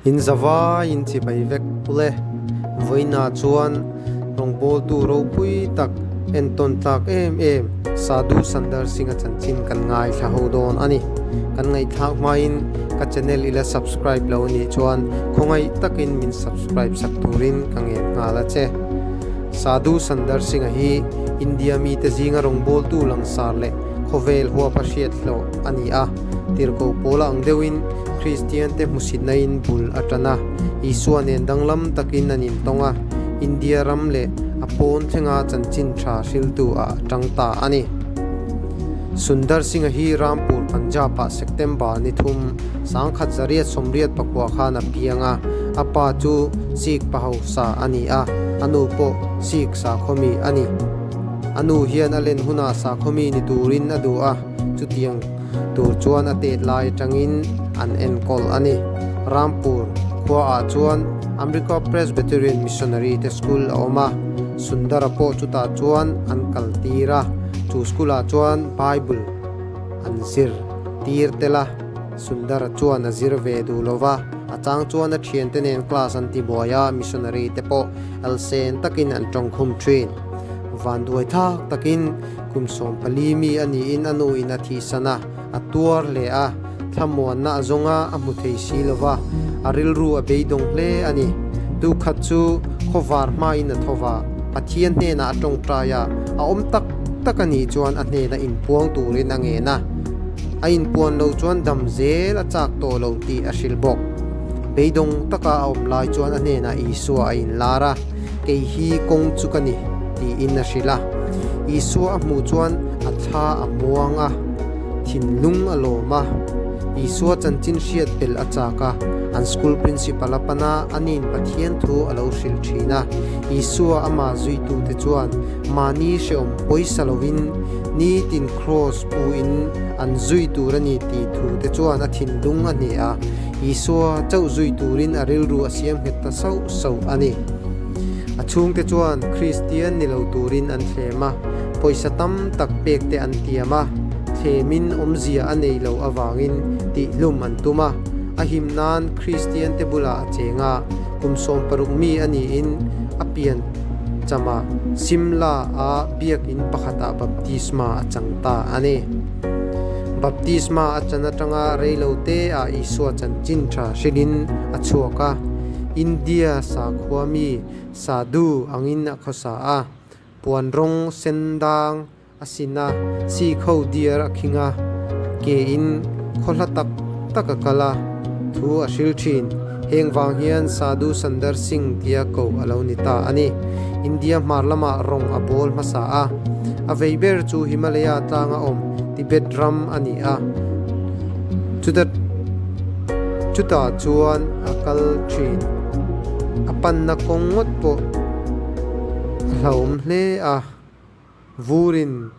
In zavai in chibai vek ule. Vawiinah chuan rawngbawltu ropui tak entawn tlak em em Sadhu Sundar Singh-a chanchin kan ngaithla ho dawn a ni. Kan ngaihthlak hmain ka channel ila subscribe lo nih chuan khawngaih takin min subscribe sak turin ka ngen nghal a che. Sadhu Sundar Singh-a hi India mite zinga rawngbawltu langsar leh khawvel huapa hriat hlawh a ni a, tirhkoh pawla ang deuhin Kristiante hmusitnain bul a tan a, Isua nen danglam takin an intawng a, India ram leh a pawn thlenga chanchin tha hriltu ah a tang ta a ni. Sundar Singh-a hi Rampur, Punjab-ah September ni thum, 1989 khan a piang a, a pa chu Sikh pa hausa a ni a, a nu pawh Sikh sakhawmi a ni. A nu hian a len hunah sakhawmi ni turin a duh a, chutiang Tur chuan a tet lai atangin an enkawl a ni. Rampur khuaah chuan America Presbyterian Missionary te school a awm a, Sundara pawh chutah chuan an kal tir a, chu school ah chuan Bible an zir tir tel a, Sundara chuan a zir ve duh lo va, a chang chuan a thiante nen class an ti buai a, missionary te pawh elsen takin an tawngkhum thin. Vanduai thak takin Kum 14 mi a niin a nu in a thihsan a, a tuar hle a, thlamuanna a zawng a, a hmu thei si lo va, a rilru a beidawng hle a ni. Tukhat chu khawvar hmain a tho va, Pathian hnenah a tawngtai a, a awm tak tak a nih chuan a hnena inpuang turin a ngen a, a inpuan lo chuan dam zel a chak tawh lo tih a hrilh bawk. Beidawng taka a awm lai chuan a hnenah Isua a inlar a. Kei hi kawng chu ka ni, tiin a hrilh a. Isua a hmuh chuan a thla a muang a, thinlung a lawm a. Isua chanchin hriat belh a chak a, an school principal a pan a, ani'n Pathian thu a lo hrilh thin a. Isua amah zuitute chuan mahni hrehawm pawisa lovin nitin kraws puin an zui tur a ni tih thute chuan a thinlung a hneh a. Isua chauh zui turin a rilru a siam nghet ta sauh sauh a ni. A chhungte chuan Kristian ni lo turin an thlem a, pawisa tam tak pek te an tiam a, thlemin awmzia a nei lo avangin tihhlum an tum a. A him nan Kristian te bulah a cheng a, kum 16 mi a niin a pian chama Simla a biakin pakhatah baptisma a chang ta a ni. Baptisma a chan atanga reilote ah Isua chanchin tha hrilhin a chhuak a, India sakhua mi Sadhu angin a khawsa a, puan rawng sen dang a sin a, sikho diar a khing a, ke in khaw hla tak tak a kal a, thu a hril thin. Heng vang hian Sadhu Sundar Singh tia ko a lo ni ta a ni. India hmar lamah rawng a bawl hmasa a, a vei ber chu Himalaya tlanga awm Tibet ram a ni a, chuta chutah chuan a kal thin. A panna kawng ngawt pawh a hlauhawm hle a, vurin.